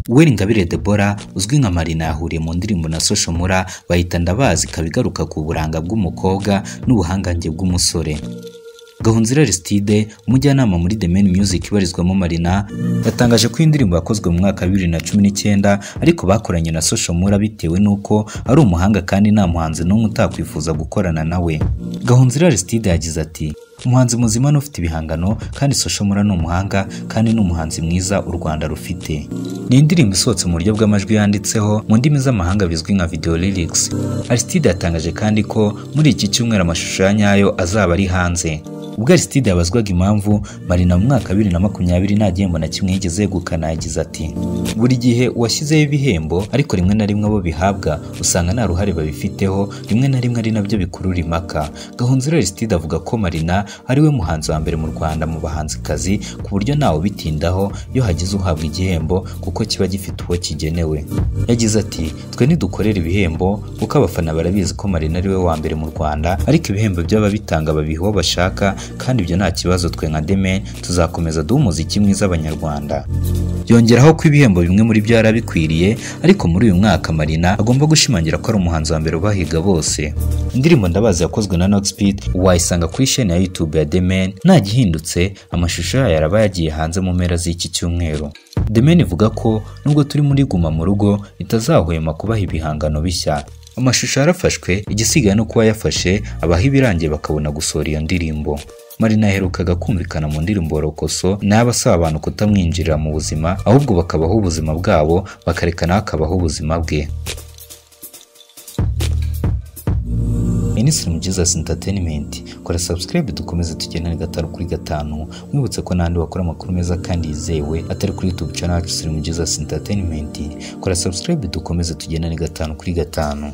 Uwera Deborah uzwi nka Marina yahuriye mu ndirimbo na Social Mula bayita Ndabazi, ikaba igaruka ku buranga bw'umukobwa n'ubuhangange bw'umusore. Gahunzira Aristide, umujyanama muri The Mane Music ibarizwamo Marina, yatangaje ko iyi ndirimbo yakozwe mu mwaka wa 2019 ariko bakoranye na Social Mula bitewe n'uko ari umuhanga kandi nta muhanzi n'umwe utakwifuza gukorana nawe. Gahunzira Aristide yagize ati: "Umuhanzi muzima n'ufite ibihangano, kandi Social Mula ni umuhanga kandi ni umuhanzi mwiza u Rwanda rufite." Ni indirimbo isohotse mu buryo bw'amajwi yanditseho mu ndimi z'amahanga bizwi nka video lyrics. Aristide yatangaje kandi ko muri iki cyumweru amashusho ya nyayo azaba ari hanze. Ubwo Aristide yabazwaga impamvu Marina mu mwaka wa 2020 nta gihembo na kimwe yigeze yegukana, yagize ati: "Buri gihe uwashyizeho ibihembo, ariko rimwe na rimwe abo bihabwa usanga nta ruhare babifiteho, rimwe na rimwe ari nabyo bikurura impaka." Gahunzira Aristide avuga ko Marina ari we muhanzi wa mbere mu Rwanda mu bahanzikazi, ku buryo ntawe ubitindaho iyo hagize uhabwa igihembo kuko kiba gifite uwo kigenewe. Yagize ati: "Twe ntidukorera ibihembo kuko abafana barabizi ko Marina ari we wa mbere mu Rwanda, ariko ibihembo by'ababitanga babiha uwo bashaka, kandi ibyo nta kibazo, twe nka The Mane tuzakomeza duha umuziki mwiza Abanyarwanda." Yongeraho ko ibihembo bimwe muri byo yarabikwiriye, ariko muri uyu mwaka Marina agomba gushimangira ko ari umuhanzi wa mbere ubahiga bose. Indirimbo Ndabazi yakozwe na Nox Beat wayisanga kuri chaîne ya YouTube ya The Mane. Nta gihindutse, amashusho yayo araba yagiye hanze mu mpera z'iki cyumweru. The Mane ivuga ko nubwo turi muri Guma mu Rugo itazahwema kubaha ibihangano bishya. Amashusho yarafashwe, igisigaye no kuba yafashe abaha ibirangiye bakabona gusohora iyo ndirimbo. Marina yaherukaga kumvikana mu ndirimbo Rokoso, nawe asaba abantu kutamwinjirira mu buzima, ahubwo bakabaho ubuzima bwabo, bakareka nawe akabaho ubuzima bwe. Minisitiri Jesus Entertainment, kora subscribe dukomeze tugendane gatanu kuri gatanu. Mwibutse ko n'andi bakora amakuru meza kandi yizewe atari kuri YouTube channel yacu Slim Jesus Entertainment. Kora subscribe dukomeze tugendane gatanu kuri gatanu.